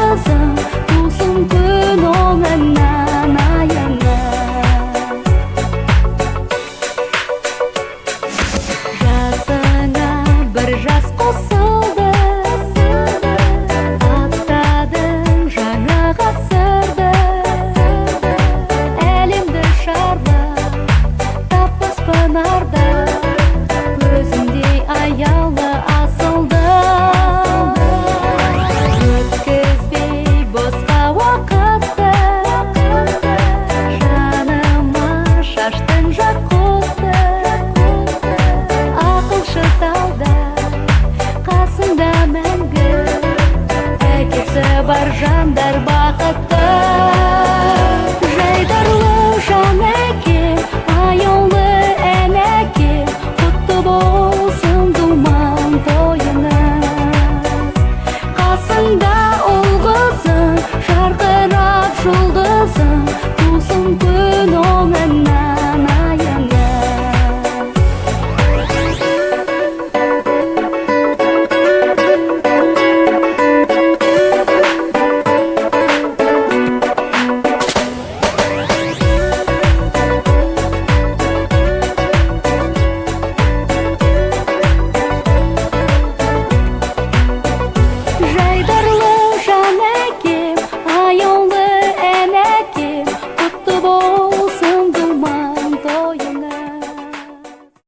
Қызым тусын күн оңынан айынан. Жасыңа бір жас қосылды, аттадың жаңа ғасырды. Әлемді шарлап таппаспын арда өзіңдей аяулы асылды. Өткізбей босқа уақытты, жаныма шаштың жақұтты. Ақылшы таудай қасыңда мәңгі, әкесі бар жандар бақытты. Жайдарлы